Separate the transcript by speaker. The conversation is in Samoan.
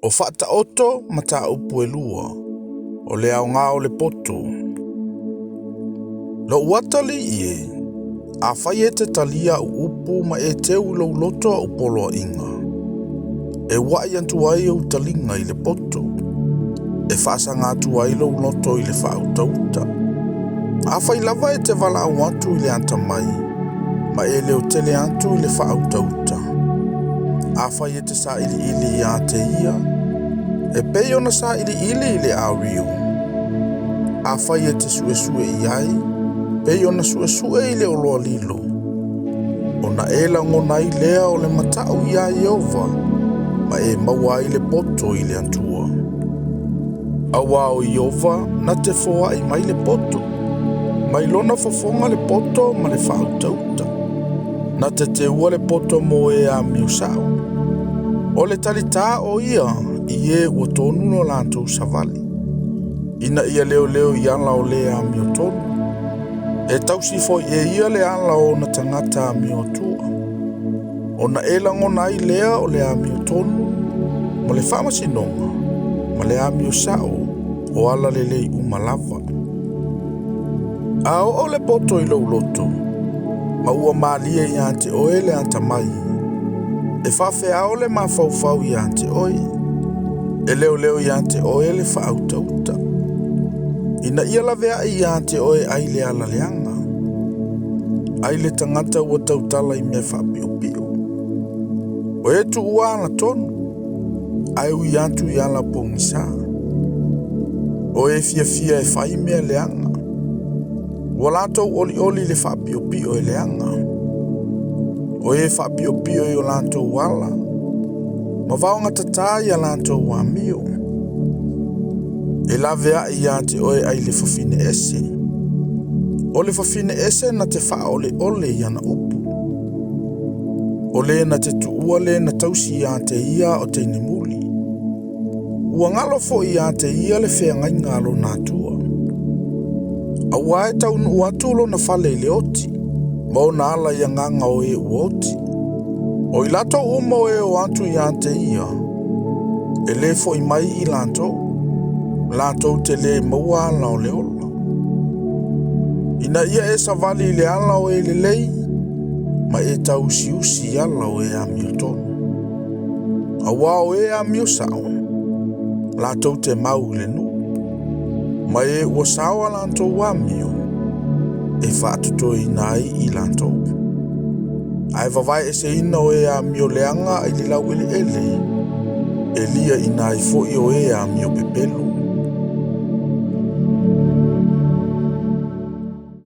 Speaker 1: O faataoto mataupu e lua, o le aoga o le poto. Lou atalii e, afai e te talia au upu ma e teu i lou loto au poloaiga, e ua'i atu ai ou taliga i le poto, e faasaga atu ai lou loto i le faautauta. Afai lava e te valaau atu i le atamai, ma e leotele atu i le faautauta, afai e te sailiili ia te ia, e pei ona sailiili i le ario, afai e te suesue i ai, pei ona suesue i le oloa lilo, ona e lagona ai lea o le mata'u iā Ieova, ma e maua ai le poto i le Atua. Auā o Ieova na te foa'i mai le poto, mai lona fofoga le poto ma le faautauta. Na te teua le poto mo e amio sa'o. O le talitā o ia i e ua tonu lo latou savali, ina ia leoleo i ala o le amiotonu. E tausi foi e ia le ala o ona tagata amioatua. Ona e lagona ai lea o le amiotonu, ma le faamasinoga, ma le amio sa'o o ala lelei uma lava. A oo le poto i lou loto, ma ua malie ia te oe le atamai, e faafeao le mafaufau ia te oe, e leoleo ia te oe le faautauta, ina ia laveai ia te oe ai le ala leaga, ai le tagata ua tautala i mea faapiopio. O e tuua alatonu, ae ui atu i ala pogisa. O e fiafia e fai mea leaga, ua latou olioli i le faapiopio e leaga. O e faapiopio i o latou ala, ma vaogatatā i a latou amio. E laveai ia te oe ai le fafine ese. O le fafine ese na te faaoleole i ana upu. O le na te tuua le na tausi ia te ia o teinemuli. Ua galo foi ia te ia le feagaiga a lona Atua. Auā e taunuu atu lona fale i le oti, ma ona ala i agaga o e ua oti. O i latou uma o e o atu ia te ia, e lē fo'i mai i latou, latou te lē maua ala o le ola. Ina ia e savali i le ala o e lelei, ma e tauusiusi i ala o e amiotonu. Auā o e amio sa'o, latou te mau i le nuu, ma e ua sao a latou amio, e faatotoeina ai i latou. Ae vavaeeseina o e amio leaga ai le laueleele, e liaina ai foi o e amio pepelo.